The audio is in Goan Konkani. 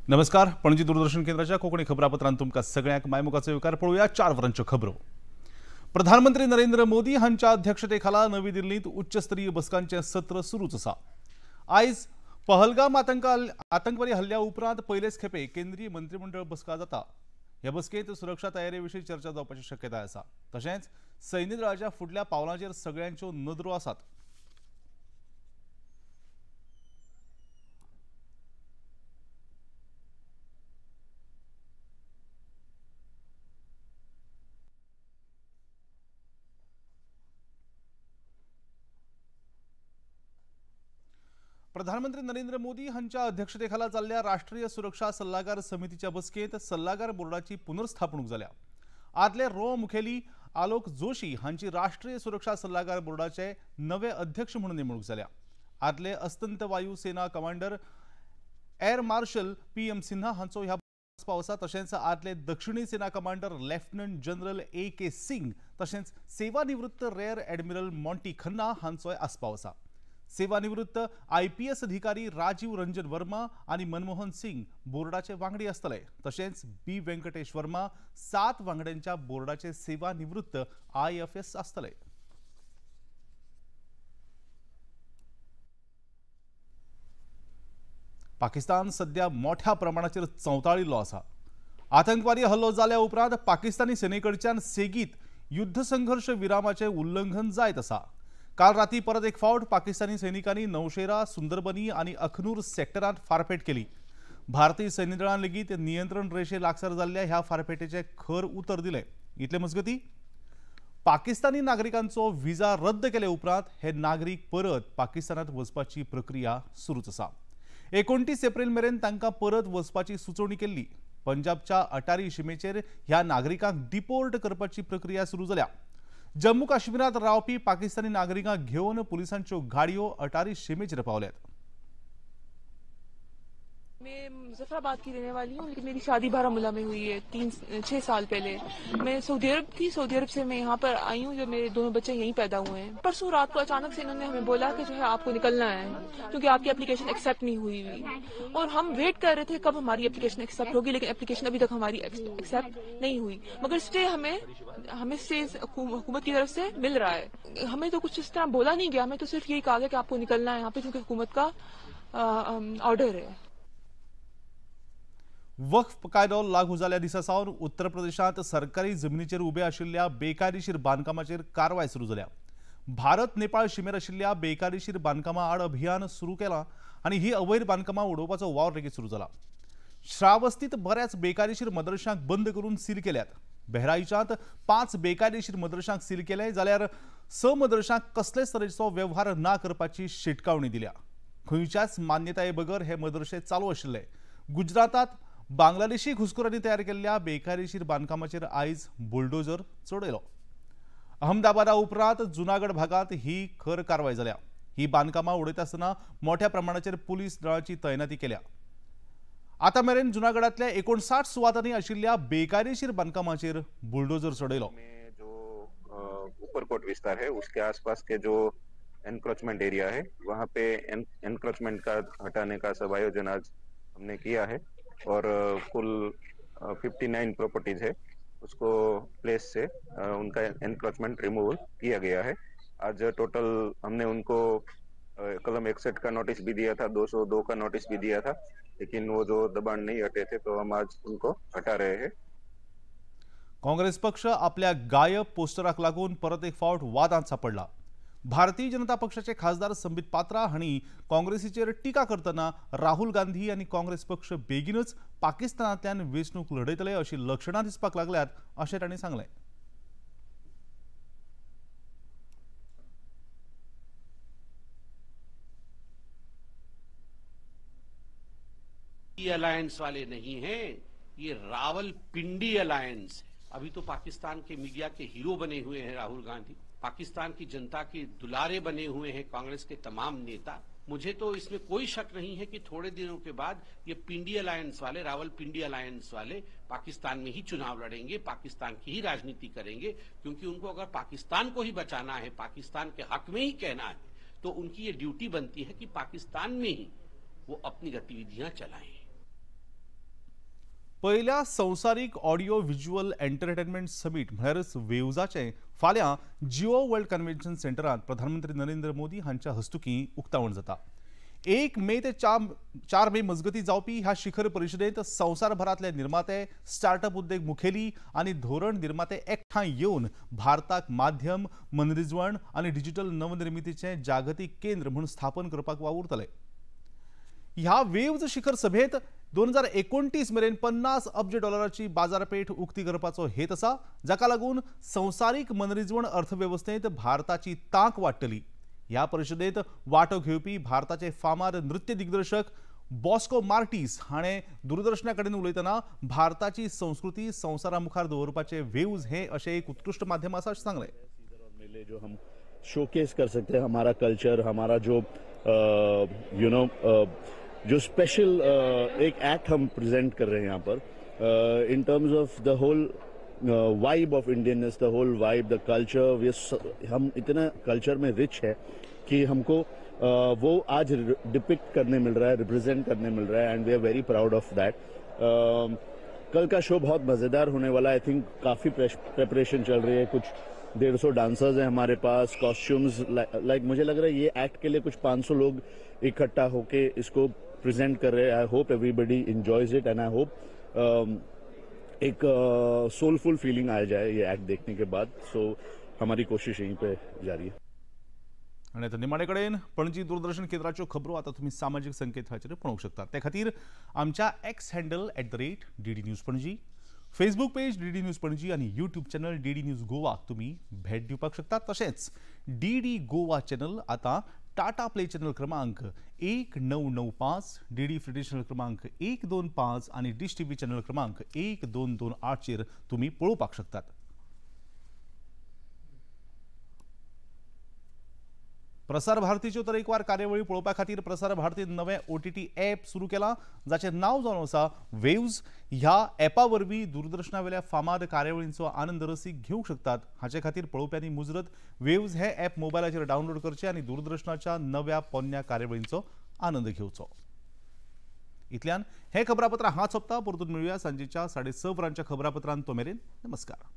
नमस्कार, पणजी दूरदर्शन केंद्राच्या कोंकणी खबरापत्रांत तुमकां सगळ्यांक मायमुखाचो येवकार. पळोवया 4 वरांच्यो खबरो. प्रधानमंत्री नरेंद्र मोदी हांच्या अध्यक्षतेखाला नवी दिल्लींत उच्चस्तरीय बसकांचें सत्र सुरूच आसा. आयज पहलगाम आतंकवादी हल्ल्या उपरांत पयलेच खेपे केंद्रीय मंत्रिमंडळ बसका जाता. हे बसकेंत सुरक्षा तयारी विशीं चर्चा जावपाची शक्यताय आसा. तशेंच सैन्य दळाच्या फुडल्या पावलांचेर सगळ्यांच्यो नदरो आसात. प्रधानमंत्री नरेंद्र मोदी हांच्या अध्यक्षतेखाला जाल्ल्या राष्ट्रीय सुरक्षा सल्लागार समितीच्या बसकेंत सल्लागार बोर्डाची पुनर्स्थापणूक जाल्या. आदले रो मुखेली आलोक जोशी हांची राष्ट्रीय सुरक्षा सल्लागार बोर्डाचे नवे अध्यक्ष म्हणून नेमणूक जाल्या. आदले अस्तंत वायू सेना commander air marshal PM Sinha हांचो ह्या आस्पाव आसा. तशेंच आदले दक्षिणी सेना commander lieutenant general AK Singh तशेंच सेवानिवृत्त रेअर ॲडमिरल मॉन्टी खन्ना हांचोय आस्पाव आसा. सेवानिवृत्त IPS अधिकारी राजीव रंजन वर्मा आनी मनमोहन सिंग बोर्डाचे वांगडी आसतले. तशेंच बी वेंकटेश वर्मा 7 वांगड्यांच्या बोर्डाचे सेवानिवृत्त IFS आसतले. पाकिस्तान सध्या मोठ्या प्रमाणाचेर चवताळिल्लो आसा. आतंकवादी हल्लो जाल्या उपरांत पाकिस्तानी सेनेकडच्यान सेगीत युद्ध संघर्ष विरामाचें उल्लंघन जायत आसा. काल राती परत एक फावट पाकिस्तानी सैनिकांनी नौशेरा, सुंदरबनी आनी अखनूर सेक्टरांत फारपेट केली. भारतीय सैन्य दळान लेगीत नियंत्रण रेशे लागसार जाल्ल्या ह्या फारपेटीचें खर उतर दिलें. इतले मजगती पाकिस्तानी नागरिकांचो व्हिजा रद्द केले उपरांत हे नागरीक परत पाकिस्तानांत वचपाची प्रक्रिया सुरूच आसा. 29 एप्रिल मेरेन तांकां परत वचपाची सुचोवणी केल्ली. पंजाबच्या अटारी शिमेचेर ह्या नागरिकांक डिपोर्ट करपाची प्रक्रिया सुरू जाल्या. जम्मू काश्मीरात रावपी पाकिस्तानी नागरिकांक घेवन पुलिसांच्यो गाडयो अटारी शिमेचेर पावल्यात. मैं मुजफ्फराबाद की रहने वाली हूँ, लेकिन मेरी शादी बारामूला में हुई है 6 साल पहले. मैं सऊदी अरब थी, सऊदी अरब से मैं यहाँ पर आई हूँ जब मेरे दोनों बच्चे यहीं पैदा हुए हैं. परसों रात को अचानक से इन्होंने हमें बोला कि जो है आपको निकलना है क्योंकि आपकी एप्लीकेशन एक्सेप्ट नहीं हुई हुई. और हम वेट कर रहे थे कब हमारी एप्लीकेशन एक्सेप्ट होगी, लेकिन एप्लीकेशन अभी तक हमारी एक्सेप्ट नहीं हुई. मगर स्टे हमें स्टे हुकूमत की तरफ से मिल रहा है. हमें तो कुछ इस तरह बोला नहीं गया, हमें तो सिर्फ यही कहा गया कि आपको निकलना है यहाँ पे क्योंकि हुकूमत का ऑर्डर है. वक्फ कायदो लागू जाल्ल्या दिसा सावन उत्तर प्रदेशांत सरकारी जमनीचेर उबे आशिल्ल्या बेकायदेशीर बांदकामाचेर कारवाय सुरू जाल्या. भारत नेपाळ शिमेर आशिल्ल्या बेकायदेशीर बांदकामा आड अभियान सुरू केलां आनी ही अवैध बांदकामां उडोवपाचो वावर लेगीत सुरू जाला. श्रावस्तीत बऱ्याच बेकायदेशीर मदरशांक बंद करून सील केल्यात. बेहराईचांत 5 बेकायदेशीर मदरशांक सील केले जाल्यार 6 मदरशांक कसलेच तरेचो वेव्हार ना करपाची शिटकावणी दिल्या. खंयच्याच मान्यताये बगर हे मदरशे चालू आशिल्ले. गुजरातात बांगलादेशी घुसखोरांनी तयार केल्ल्या बेकायदेशीर बांदकामाचेर आयज बुलडोजर चडयलो. अहमदाबादा उपरांत जुनागड भागांत ही खर कारवाय जाल्या. ही बांदकामां उडयता आसतना मोठ्या प्रमाणाचेर पुलीस दळाची तैनाती केल्या. आतां मेरेन जुनागडांतल्या 59 सुवातांनी आशिल्ल्या बेकायदेशीर बांदकामाचेर बुलडोजर चडयलो. जो उपरकोट विस्तार है उसके आसपास के जो एनक्रोचमेंट एरिया है वहाँ पे एनक्रोचमेंट का हटाने का सब आयोजन आज हमने किया है. और कुल 59 प्रॉपर्टीज है उसको प्लेस से उनका एनक्रोचमेंट रिमूवल किया गया है. आज टोटल हमने उनको कलम 61 का नोटिस भी दिया था, 202 का नोटिस भी दिया था, लेकिन वो जो दबाण नहीं हटे थे तो हम आज उनको हटा रहे हैं. काँग्रेस पक्ष आपल्या गायब पोस्टराक लागून परत एक फावट वादांत सापडला. भारतीय जनता पक्षाचे खासदार संबित पात्रा हांणी काँग्रेसीचेर टीका करतना राहुल गांधी आनी काँग्रेस पक्ष बेगीनच पाकिस्तानांतल्यान वेंचणूक लढयतले अशी लक्षणां दिसपाक लागल्यात अशें तांणी सांगलें. अलायंस वाले नहीं हैं, ये रावलपिंडी अलायंस. अभी तो Pakistan K media K hero बने हुए हैं राहुल गांधी, पाकिस्तान की जनता के दुलारे बने हुए हैं कांग्रेस के तमाम नेता. मुझे तो इसमें कोई शक नहीं है कि थोड़े दिनों के बाद ये पिंडी अलायंस वाले, रावलपिंडी अलायंस वाले पाकिस्तान में ही चुनाव लड़ेंगे, पाकिस्तान की ही राजनीति करेंगे, क्योंकि उनको अगर पाकिस्तान को ही बचाना है, पाकिस्तान के हक में ही कहना है, तो उनकी ये ड्यूटी बनती है कि पाकिस्तान में ही वो अपनी गतिविधियां चलाएं। पयल्या संवसारीक ऑडियो व्हिज्युअल एंटरटेनमेंट समीट म्हळ्यारच वेव्जाचें फाल्यां जिओ वर्ल्ड कन्व्हेन्शन सेंटरांत प्रधानमंत्री नरेंद्र मोदी हांच्या हस्तुकीं उक्तावण जाता। 1 मे ते 4 मे मजगती जावपी ह्या शिखर परिशदेंत संवसारभरांतले निर्माते, स्टार्टअप उद्देग मुखेली आनी धोरण निर्माते एकठांय येवन भारताक माध्यम, मनरिजवण आनी डिजिटल नवनिर्मितीचें जागतीक केंद्र म्हूण स्थापन करपाक वावुरतले। ह्या वेव्ज शिखर सभेंत 2029 मेरेन 50 अब्ज डॉलराची बाजारपेठ उक्ती करपाचो हेत आसा, जाका लागून संवसारीक मनरिजवण अर्थवेवस्थेंत भारताची तांक वाडटली। ह्या परिशदेंत वांटो घेवपी भारताचे फामाद नृत्य दिग्दर्शक बॉस्को मार्टीस हाणें दूरदर्शना कडेन उलयतना भारताची संस्कृती संवसारा मुखार दवरपाचे वेव्ज हे अशें एक उत्कृश्ट माध्यम आसा अशें सांगलें। जो हम शोकेस कर सकते हैं हमारा कल्चर, हमारा जो you know जो स्पेशल एक एक्ट हम प्रेजेंट कर रहे हैं यहाँ पर, in terms of the whole vibe of Indianness, the whole vibe, the culture, हम इतना कल्चर में रिच है कि हमको वो आज डिपिक्ट करने मिल रहा है, रिप्रेजेंट करने मिल रहा है, and we are very proud of that. कल का शो बहुत मज़ेदार होने वाला है। I think काफ़ी प्रेपरेशन चल रही है, कुछ 150 डांसर्स हैं हमारे पास, कॉस्ट्यूम्स, लाइक मुझे लग रहा है ये एक्ट के लिए कुछ 500 लोग इकट्ठा होके इसको प्रेजेंट कर रहे हैं। I hope everybody enjoys it and I hope एक सोलफुल फीलिंग आ जाए ये एक्ट देखने के बाद। सो हमारी कोशिश यहीं पे जारी है। आनी आतां निमाणे कडेन पणजी दूरदर्शन केंद्राच्यो खबरो आतां तुमी सामाजीक संकेतथळाचेर पळोवंक शकतात। ते खातीर आमच्या X handle @DD News Panaji, Facebook page DD News Panaji आनी यूट्यूब चॅनल डीडी न्यूज गोवाक तुमी भेट दिवपाक शकतात। तशेंच डीडी गोवा चॅनल आतां टाटा प्ले चॅनल क्रमांक 1995, डीडी फ्री चॅनल क्रमांक 125 आनी डिश टीव्ही चॅनल क्रमांक 1228 चेर तुमी पळोवपाक शकतात। प्रसार भारतीच्यो तरेकवार कार्यावळी पळोवपा खातीर प्रसार भारतीन नवें OTT app सुरू केलां, जाचें नांव जावन आसा वेव्ज। ह्या ॲपा वरवीं दूरदर्शनावेल्या फामाद कार्यावळींचो आनंद रसीक घेवंक शकतात। हाचे खातीर पळोवप्यांनी मुजरत वेव्ज हे ॲप मोबायलाचेर डावनलोड करचें आनी दूरदर्शनाच्या नव्या पोन्न्या कार्यावळींचो आनंद घेवचो। इतल्यान हें खबरापत्र हांगाच सोंपता। परतून मेळुया सांजेच्या 6:30 वरांच्या खबरापत्रांत। तो मेरेन नमस्कार।